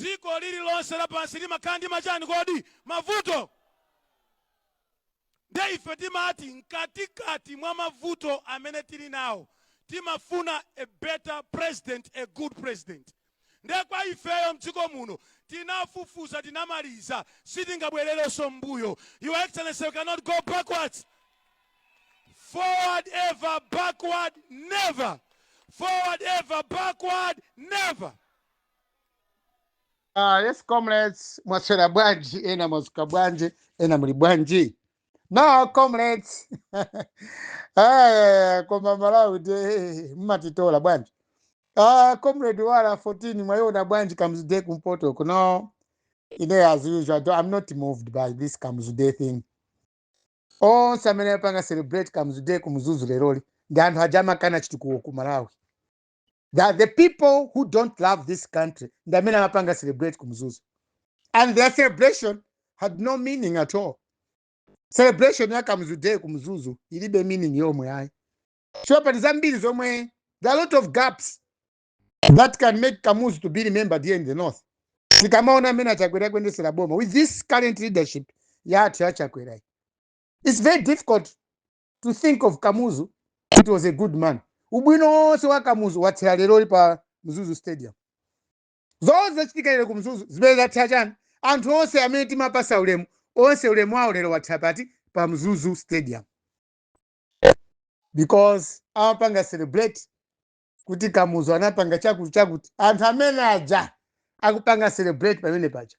Dziko lililonse lapansi limakhala ndi machani kodi? Mavuto. Nde ife timati mkatikati mwa mavuto amene tili nawo, timafuna a better president, a good president. Nde kwa ifeyo mdziko muno tinafufuza, tinamaliza, sitingabwererenso mbuyo. Your Excellency, we cannot go backwards. Forward ever, backward never. Forward ever, backward never. Yes, comrades, mwaswera bwanji? Ena mwazuka bwanji? Ena muli bwanji? No, comrades. Koma Malawi de mmatitola bwanji? Ah, Comrade Wala 14, mwayiona bwanji Kamuzu Day kumpoto kuno? Ine, as usual, I'm not moved by this Kamuzu Day thing. Onse amene apanga celebrate Kamuzu Day ku Mzuzu leroli ndi anthu aja amakana chitukuko ku Malawi. They are the people who don't love this country, ndi amene amapanga celebrate ku Mzuzu. And their celebration had no meaning at all. Celebration ya Kamuzu Day ku Mzuzu ilibe meaning yomwe ayi. So pali zambiri zomwe, there are a lot of gaps that can make Kamuzu to be remembered here in the north. Tikamaona amene aChakwera kuyendesera boma with this current leadership yathu yaChakwera iyi, it's very difficult to think of Kamuzu, it was a good man. Ubwino wonse wa Kamuzu wathera leroli pa Mzuzu Stadium. Zonse zachitika lero ku Mzuzu zimene zathera chani? Anthu onse amene timapasa ulemu, onse ulemu wawo lero wathera pati? Pa Mzuzu Stadium, because amapanga celebrate kuti Kamuzu anapanga chakuti chakuti. Anthu amene aja akupanga celebrate pamene paja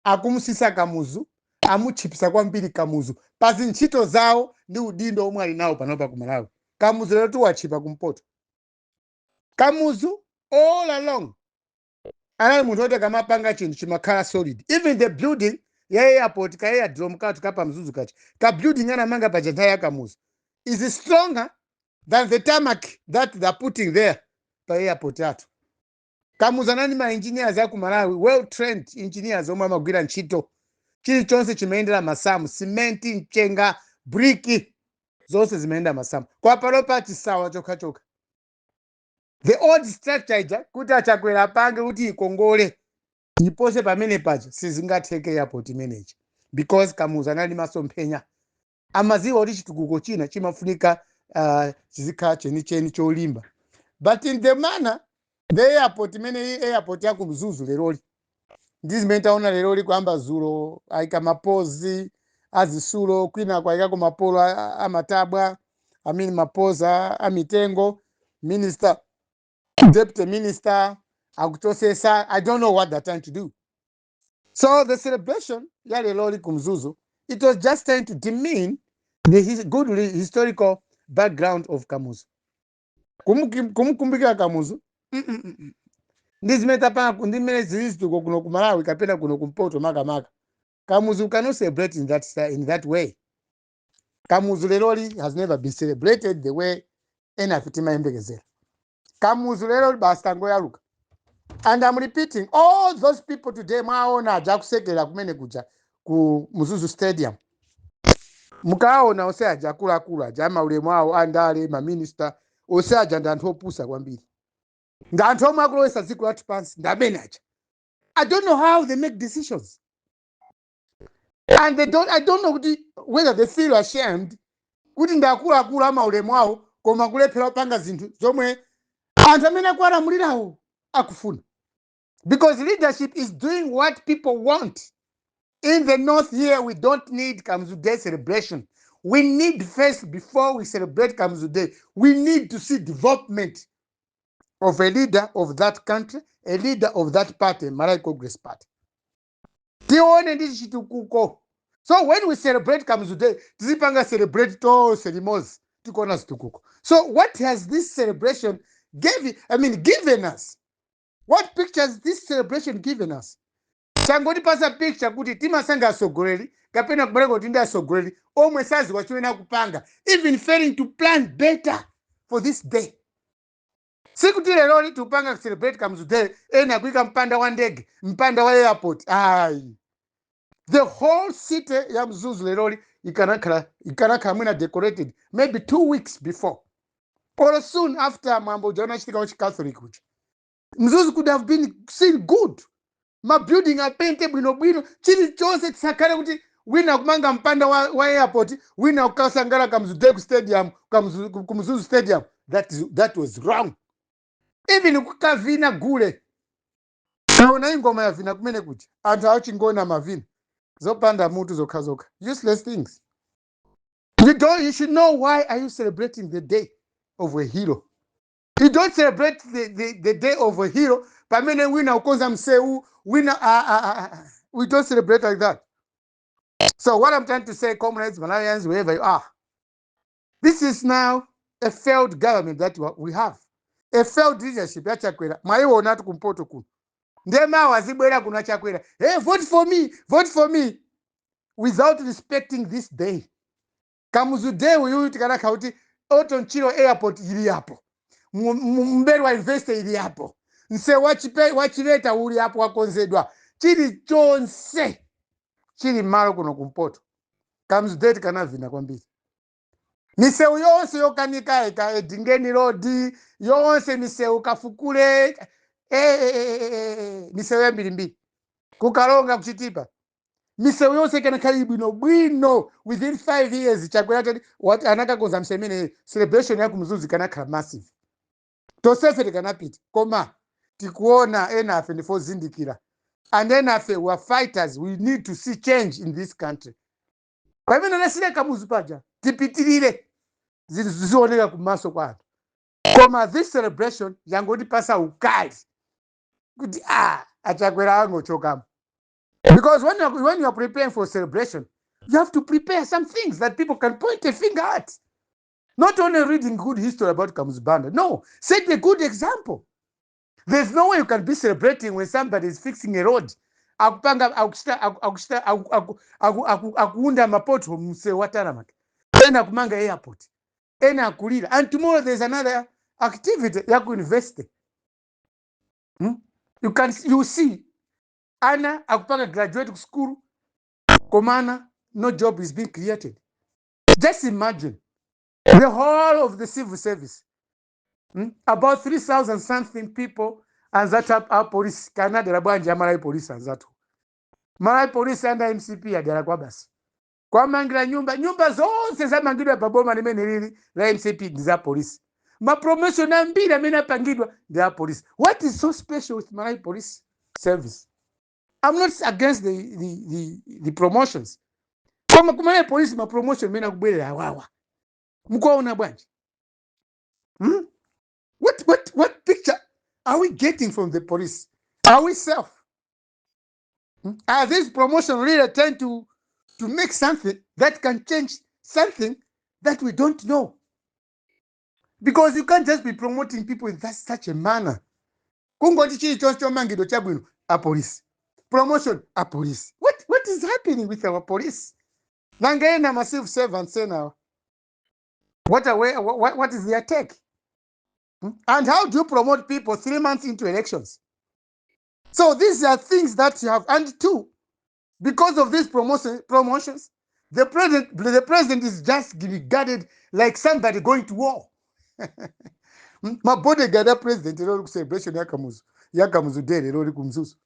akumusisa Kamuzu, amutchipisa kwambiri Kamuzu pa zintchito zawo ndi udindo omwe ali nawo panopa ku Malawi. Kamuzu lero tiwatchipa kumpoto. Kamuzu all along anali munthu woti akamapanga chinthu chimakhala solid. Even the building ya airport, ka aerodrome kathu kapa Mzuzu kacha, ka building anamanga paja nthawi ya Kamuzu is stronger than the tarmac that they're putting there pa airport yathu. Kamuzu anali ma engineers aku Malawi, well trained engineers omwe amagwira ntchito. Chilichonse chimayendera masamu, simenti, mchenga, briki, zonse zimayenda masamu. Kwa panopa chisawa chokhachokha. The old structure ija, kuti aChakwera apange kuti ikongole ipose pamene paja, sizingatheke airport imeneji, because Kamuzu anali masomphenya, amaziwa kuti chitukuko china chimafunika chizikhala chenicheni cholimba. But in the manner the airport imene iyi airport ya ku Mzuzu leroli ndi zimene taona leroli, kuyamba zulo ayika mapozi azisulo, kwina kwayikako mapolo amatabwa, I mean mapozi amitengo. Minister, deputy minister akuchosesa. I don't know what they're trying to do. So the celebration ya leroli ku Mzuzu, it was just trying to demean the good historical background of Kamuzu. Kumukumbukira Kamuzu, ndi zimene tapanga, ndi zimene zili zituko kuno ku Malawi kapena kuno kumpoto makamaka. Kamuzu cannot celebrate in that way. Kamuzu leroli has never been celebrated the way ena timayembekezera. Kamuzu leroli basi tangoyaluka. And I'm repeating, all those people today mwaona aja kusekera kumene kuja ku Mzuzu Stadium, mukaona onse aja akuluakulu aja amaulemu awo, andale, maminista onse aja, ndi anthu opusa kwambiri, ndi anthu omwe akulowesa dziko lathu pansi, ndi amene aja. I don't know how they make decisions and they don't, I don't know kuti whether they feel ashamed kuti ndi akuluakulu amaulemu awo koma kulephera kupanga zinthu zomwe anthu amene akuwalamulirawo akufuna, because leadership is doing what people want. In the north here, we don't need Kamuzu Day celebration. We need first, before we celebrate Kamuzu Day, we need to see development of a leader of that country, a leader of that party, Malawi Congress Party. Tione ndi chitukuko. So when we celebrate Kamuzu Day, tizipanga celebrate tonse limodzi tikuona zitukuko. So what has this celebration gave, I mean, given us? What picture has this celebration given us? Changotipasa picture kuti timasankha atsogoleri kapena kubereka kuti ndi atsogoleri omwe saziwa chimene akupanga, even failing to plan better for this day. Sikuti leroli tikupanga celebrate Kamuzu Day, ena akuyika mpanda wa ndege, mpanda wa airport, ayi. The whole city ya Mzuzu leroli ikanakhala mwina decorated maybe 2 weeks before or soon after mwambo uja unachitika wa Chicatholic uja. Mzuzu could have been seen good. Ma building apente bwinobwino, chilichonse tisakhale kuti wina kumanga mpanda wa airport, wina kukasangala Kamuzu Day ku stadium, ku Mzuzu Stadium. That was wrong. Even kukavina gule, taona ingoma yavina kumene kuti anthu achingona mavina zopanda mutu zokha zokha, useless things. You don't you should know, why are you celebrating the day of a hero? You don't celebrate the day of a hero pamene wina ukonza msewu, wina ah, ah, ah, ah. We don't celebrate like that. So what I'm trying to say, comrades, Malawians, wherever you are, this is now a failed government that we have, a failed leadership yaChakwera. Mwaiona ati kumpoto kuno ndiye mawu azibwera kuno aChakwera, "Hey, vote for me, vote for me," without respecting this day, Kamuzu Day uyuyu. Tikanakha kuti Orton Chirwa Airport ili apo, Mbelwa University ili apo, msewu wachileta uli apo wakonzedwa, chilichonse chili mmalo kuno kumpoto, Kamuzu Day tikanavina kwambiri. Misewu yonse yokanika eka Edingeni Road yonse, misewu kafukule, misewu yambirimbiri kuKalonga, kuChitipa, misewu yonse ikanakhala bwino bwino within 5 years. Chakwera tati anakakonza msewu imene, celebration ya kuMzuzu ikanakhala massive, tonsefe tikanapita. Koma tikuona ena afe ndifozindikira and ena afe we are fighters. We need to see change in this country. Pamene anasira Kamuzu paja, tipitirire, zinthu zizioneka kumaso kwa anthu. Koma this celebration yangotipasa ukali kuti ah, aChakwera angochokamo, because when you are preparing for celebration, you have to prepare some things that people can point a finger at. Not only reading good history about Kamuzu Banda, no, set a good example. There's no way you can be celebrating when somebody is fixing a road, akupanga, akuchita, akuchita, akuunda mapoto msewu wa tarmac, ena akumanga airport, ena akulira, and tomorrow there's another activity ya ku university, You see ana akupanga graduate ku school, komana no job is being created. Just imagine the whole of the civil service, About 3000 something people, anzathu a police kanadera bwanji? AMalawi Police, anzathu Malawi Police under MCP adera kwa basi kwamangira nyumba. Nyumba zonse zamangidwa paboma limene lili la MCP ndi za polisi. Mapromotion ambiri amene apangidwa ndi a police. What is so special with Malawi Police Service? I'm not against the promotions, koma kuMalawi Police mapromotion amene akubwerera awawa mukuwaona bwanji, What picture are we getting from the police? Are we self? Are these promotion really trying to make something that can change something that we don't know? Because you can't just be promoting people in that such a manner. Kungoti chilichonse chomangidwa chabwino, a police. Promotion, a police. What is happening with our police? Nanga ena ma civil servants now. What is their take? And how do you promote people 3 months into elections? So these are things that you have. And two, because of these promotions, the president is just regarded like somebody going to war. Mabodyguard a president lero ku celebration ya Kamuzu Day lero ku Mzuzu.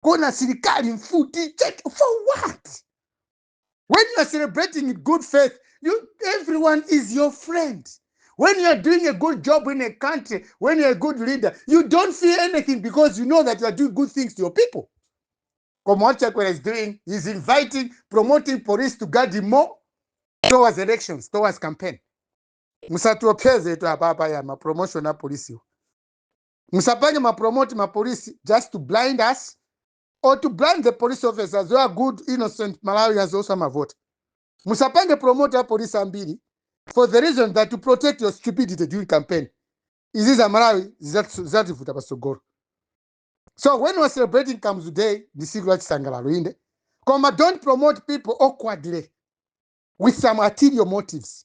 Kona sirikali mfuti check for what? When you are celebrating in good faith, you everyone is your friend. When you are doing a good job in a country, when you're a good leader, you don't fear anything because you know that you are doing good things to your people. Koma what Chakwera is doing, he's inviting, promoting police to guard him more towards elections, towards campaign. Musatiopseze tu apapa ya mapromotion a polisi. Musapange mapromote mapolisi just to blind us or to blind the police officers who are good, innocent Malawians also amavota. Musapange promote a police ambiri for the reason that to protect your stupidity during campaign. Izi za Malawi zativuta pasogolo. So when we're celebrating Kamuzu Day, ndi siku la chisangalalo inde. Koma don't promote people awkwardly with some ulterior motives.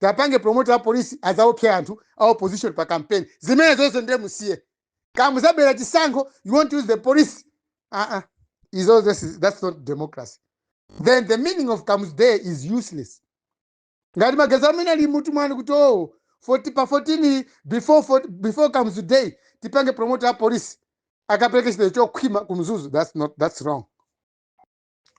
Tapange promote a police azaopsa anthu a opposition pa campaign. Zimene zonse ndiye musiye. Kamuzabera chisankho, you want to use the police. Uh-uh. Is all this is, that's not democracy. Then the meaning of Kamuzu Day is useless. Ngati magezi amene ali mutu mwanu kuti oh, 40 pa 14 before 40, before Kamuzu Day tipange promote a police. Akapereke chitetezo chokhwima ku Mzuzu. That's not, that's wrong.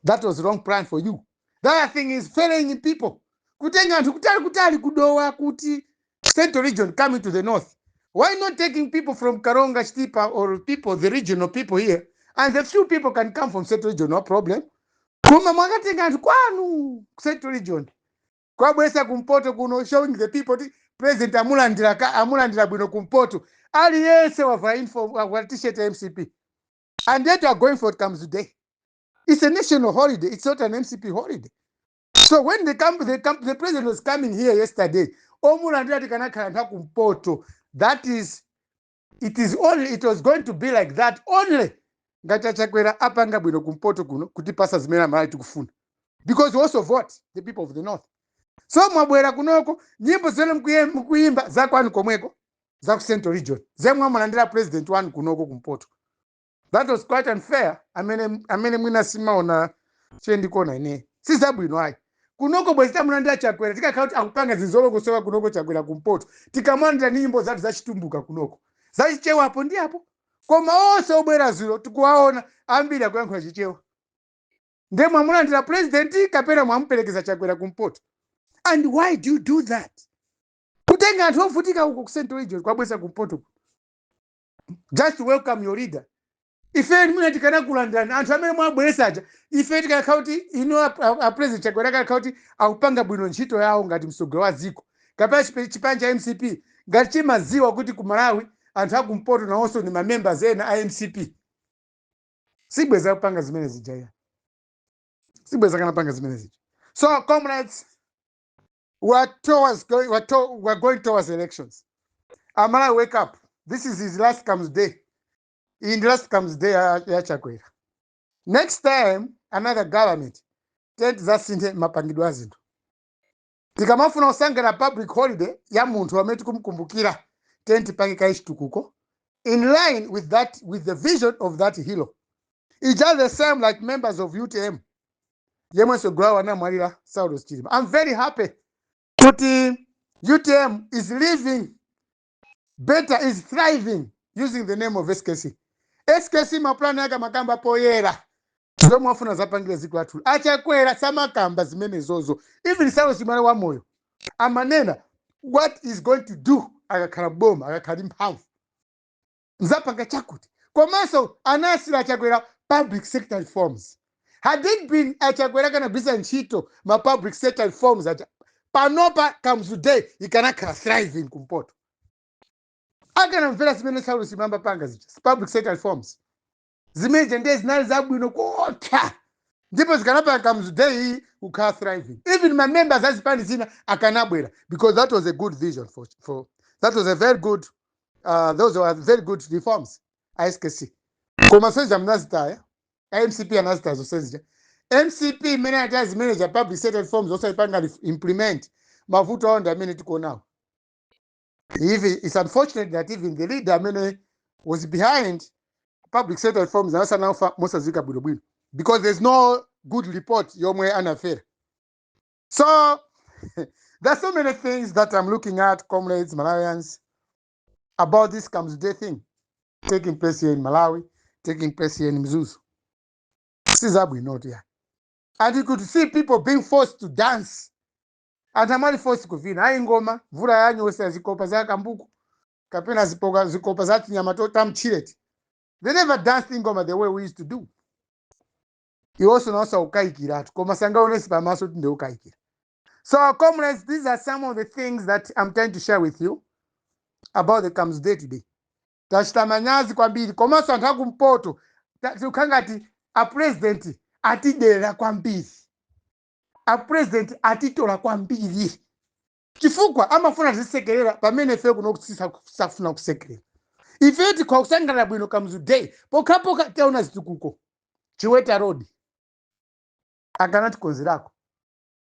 That was wrong plan for you. The other thing is ferrying people, kutenga anthu kutali kutali, kuDowa, kuti Central Region, coming to the north. Why not taking people from Karonga, Chitipa, or people, the regional people here, and the few people can come from Central Region, no problem. Koma mwakatenga anthu kwanu ku Central Region, kwabwesa kumpoto kuno, showing the people kuti president amulandira amulandira bwino kumpoto. Aliyense wavala uniform, wavala T-shirt ya MCP, and yet you are going for Kamuzu Day. It's a national holiday. It's not an MCP holiday. So when they come, the president was coming here yesterday, omulandira tikanakhala anthu akumpoto. That is, it is only, it was going to be like that only ngati aChakwera apanga bwino kumpoto kuno, kutipasa zimene Amalawi tikufuna, because we also vote the people of the north. So mwabwera kunoko, nyimbo zimene mukuyimba zakwanu komweko, za ku Central Region, zemwe amulandira president wanu kunoko kumpoto. That was quite unfair. Amene mwina simaona chendikuona ine, sizabwino ayi. Kunoko bwezi tamulandira Chakwera, tikakhala kuti akupanga zizolokosoka kunoko Chakwera kumpoto, tikamulandira ni nyimbo zathu zachitumbuka kunoko, zachichewa apo ndi apo. Koma onse obwera zulo tikuwaona ambiri akuyankhula Chichewa. Nde mwamulandira president kapena mwamuperekeza Chakwera kumpoto? And why do you do that, kutenga anthu ovutika uko ku Central Region, kwabwesa kumpoto just to welcome your leader? Ife mwina tikanakulandirani anthu amene mwabweresa aja, ife tikanakhala kuti ino a president Chakwera akanakhala kuti akupanga bwino ntchito yawo ngati mtsogoleri wa dziko, kapena chipani cha MCP ngati chimaziwa kuti ku Malawi anthu akumpoto nawonso ni mamembers ena a MCP, sibweza kupanga zimene zija ya, sibweza kanapanga zimene zija. So comrades, we are going towards elections. Amalawi, wake up. This is his last Kamuzu Day. In the last Kamuzu Day ya Chakwera. Next time another government, tenti zasinthe mapangidwe a zinthu. Tikamafuna kusangalala public holiday ya munthu amene tikumkumbukira, tenti pange kaye chitukuko in line with that, with the vision of that hero. It's just the same like members of UTM, yemwe mtsogoleri anamwalira, Saulos Chilima. I'm very happy kuti UTM is living better, is thriving using the name of SKC. SKC mapulani yake amakamba poyera zomwe afuna zapangire dziko lathu. Achakwera samakamba zimenezozo. Even Saulos Chilima wa moyo amanena what is going to do akakhala boma, akakhala ndi mphamvu, nzapanga chakuti. Komanso anasira Achakwera public sector reforms. Had it been Achakwera kanagwisa ntchito ma public sector reforms aja, panopa Kamuzu Day ikanakhala thriving kumpoto. Akanamvera zimene Saulos Chilima panga zija, public sector reforms zimeneje, ndiye zinali zabwino kotha, ndipo zikanapanga Kamuzu Day iyi kukhala thriving. Even ma members azipani zina akanabwera, because that was a good vision for that was a very good those were very good reforms a SKC. Koma soja mnazitaya, MCP anazitaya zonsezija. MCP imene ataya zimene za public sector reforms, osayipanga implement, mavuto awo ndi amene tikuonawo. Even it's unfortunate that even the leader amene was behind public sector reforms anasanafa mosazika bwinobwino, because there's no good report yomwe anafera. So there's so many things that I'm looking at, comrades, Malawians, about this Kamuzu Day thing taking place here in Malawi, taking place here in Mzuzu. Sizabwino ya. And you could see people being forced to dance. Anthu amali forced kuvina ayi ngoma, mvula yanyosa, zikopa za kambuku kapena zikopa za tinyama tamchireti. They never danced ingoma the way we used to do. Iwonso nawonso akukayikiratu, koma sangaonesi pamaso kuti ndiukayikira. So comrades, these are some of the things that I'm trying to share with you about the Kamuzu Day today. Tachita manyazi kwambiri, komanso anthu akumpoto tikukhala ngati a president atidera kwambiri, a president atitola kwambiri, chifukwa amafuna tizisekerera pamene ife kuno safuna kusekerera. Ife tikhoza kusangalala bwino Kamuzu Day pokhapokha taona zitukuko. Chiweta Road akanatikonzerako,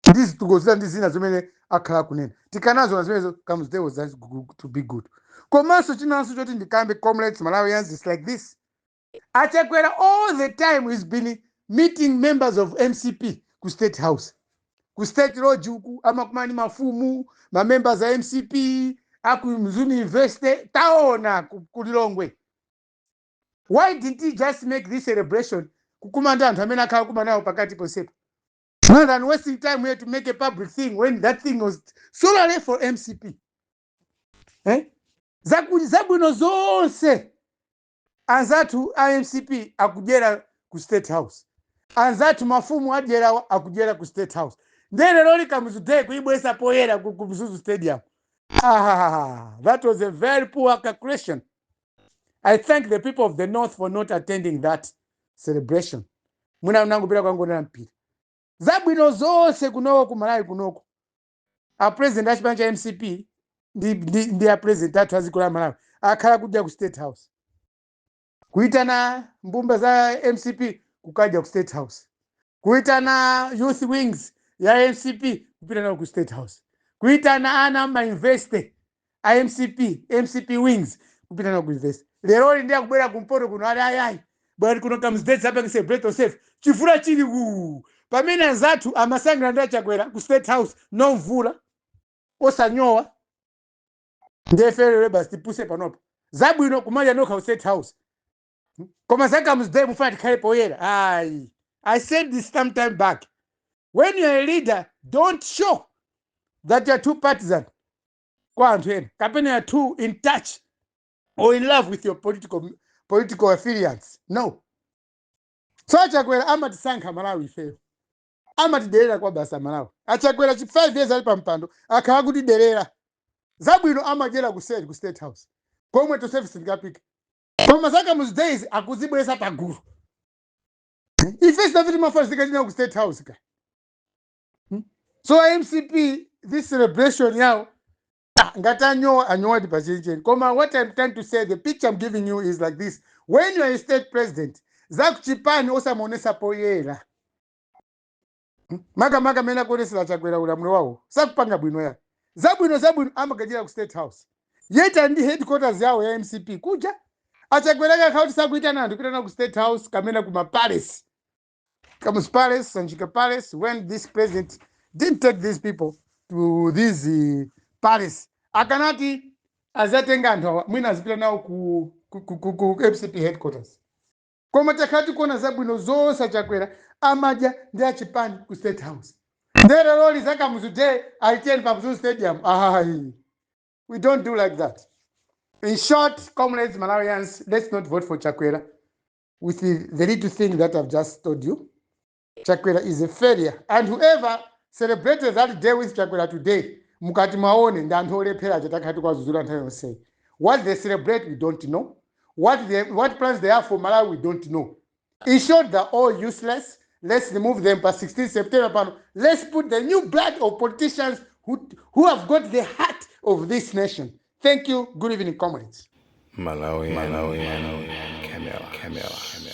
ndi zitukuko zina ndi zina zimene akhala kunena, tikanazona zimenezo, Kamuzu Day was just to be good. Komanso chinanso choti ndikambe, comrades, Malawians, is like this: Achakwera all the time he's been meeting members of MCP ku State House, ku State Lodge uku, amakumani mafumu, mamembers a MCP aku Mzuni University, taona ku Lilongwe. Why didn't he just make this celebration kukumana ndi anthu amene akhala kumana nawo pakati ponsepo, rather than wasting time here to make a public thing when that thing was solely for MCP, eh? Zabwino zonse anzathu a MCP akudyera ku State House, anzathu mafumu adyerawo akudyera ku State House. Ndiye lero Kamuzu Day kuibwesa poyera ku Mzuzu Stadium, ah, that was a very poor calculation. I thank the people of the north for not attending that celebration. Mwina mnangopita kwangonera mpira. Zabwino zonse kunoko ku Malawi kunoko, a president achipani cha MCP ndi a president athu aziko la Malawi akhala kudya ku State House, kuitana mbumba za MCP kukadya ku State House, kuitana youth wings ya MCP kupita nawo ku State House, kuitana ana ma university a MCP, MCP wings, kupita nawo ku university. Leroli ndi akubwera kumpoto kuno ali ayayi, bwera kuno Kamuzu Day apange celebrate yourself, chifura chili ku pamene anzathu amasangira ndi aChakwera ku State House, no mvula, osanyowa. Ndeferere basi, tipuse panopa. Zabwino kumadya nokha ku State House, koma za Kamuzu Day mufuna tikhale poyera? Ayi. I said this some time back: when you're a leader, don't show that you're too partisan kwa anthu ena kapena you're too in touch or in love with your political affiliates, no. So aChakwera amatisankha Malawi ifeyo, amatiderera kwa basa Malawi. AChakwera chi 5 years ali pampando akhala kutiderera. Zabwino amadyera kuseri ku State House komwe to service ndikapika, koma za Kamuzu Days akuzibweza pagulu. Ife sinafiti mafuna zikachina ku State House ka. So MCP, this celebration yawo, ah, ngati anyowa, anyowadi pachencheni. Koma what I'm trying to say, the picture I'm giving you is like this: when you are a state president, zakuchipani osamaonesa poyera. Makamaka amene akuonesera Chakwera ulamuliro wawo sakupanga bwino ya zabwino. Zabwino amakachira ku State House, yeta ndi headquarters yawo ya MCP kuja. AChakwera kakhala kuti sakuitana anthu kuitana ku State House kamena kuma palace, Kamuzu Palace, Sanjika Palace. When this president didn't take these people to this palace, akanati azatenga anthu awa mwina azipita nawo ku MCP headquarters. Koma takhala tikuona zabwino zonse aChakwera amadya ndi achipani ku State House. Ndere loli za Kamuzu Day aliteni pa Mzuzu Stadium, ayi, we don't do like that. In short, comrades, Malawians, let's not vote for Chakwera. With the little thing that I've just told you, Chakwera is a failure, and whoever celebrated that day with Chakwera today, mukati maone ndi anthu olephera chatakhala tikwadzudzula nthawi yonseyi. What they celebrate, we don't know. What plans they have for Malawi, we don't know. In short, they're all useless. Let's remove them by 16 September pano. Let's put the new blood of politicians who have got the heart of this nation. Thank you. Good evening, comrades. Malawi, Malawi, Camera, Camera, Camera.